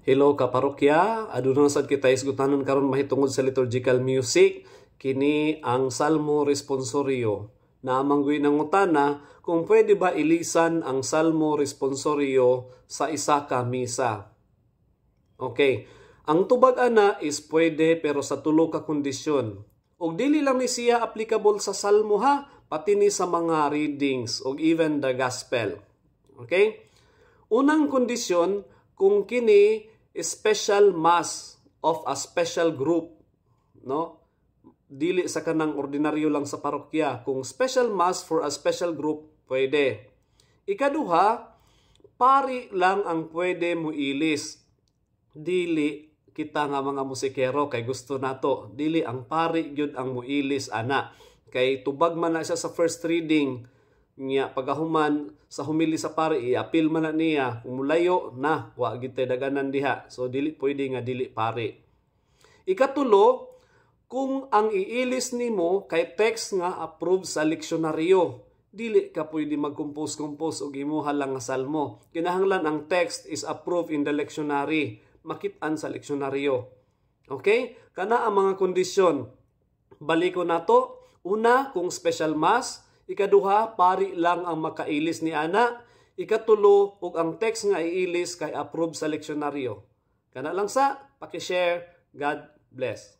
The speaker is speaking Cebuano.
Hello kaparokya, aduna sad kita hisgutanon karon mahitungod sa liturgical music, kini ang Salmo Responsorio. Naa man guy nangutana kung pwede ba ilisan ang Salmo Responsorio sa isa ka misa. Okay. Ang tubag ana is pwede, pero sa tulo ka kondisyon. Og dili lang ni siya applicable sa salmo ha, pati ni sa mga readings og even the gospel. Okay? Unang kondisyon, kung kini special mass of a special group, no? Dili sa kanang ordinaryo lang sa parokya. Kung special mass for a special group, pwede. Ikaduha, pari lang ang pwede muilis. Dili kita nga mga musikero kay gusto nato. Dili, ang pari gyud ang muilis ana. Kay tubag man na siya sa first reading niya, pagahuman sa homily sa pari, i-apil man na niya. Kung mulayo na, wa gid tay daganan diha. So dili pwede nga dili pari. Ikatulo, kung ang iilis nimo kay text nga approved sa leksyonaryo. Dili ka pwede mag-compose-compose og imuha lang nga salmo. Kinahanglan ang text is approved in the lectionary, makit-an sa leksyonaryo. Okay, kana ang mga kondisyon. Baliko nato: una, kung special mass. Ikaduha, pari lang ang makailis ni ana. Ikatulo, ug ang text nga iilis kay approved sa leksyonaryo. Kana lang sa, paki-share. God bless.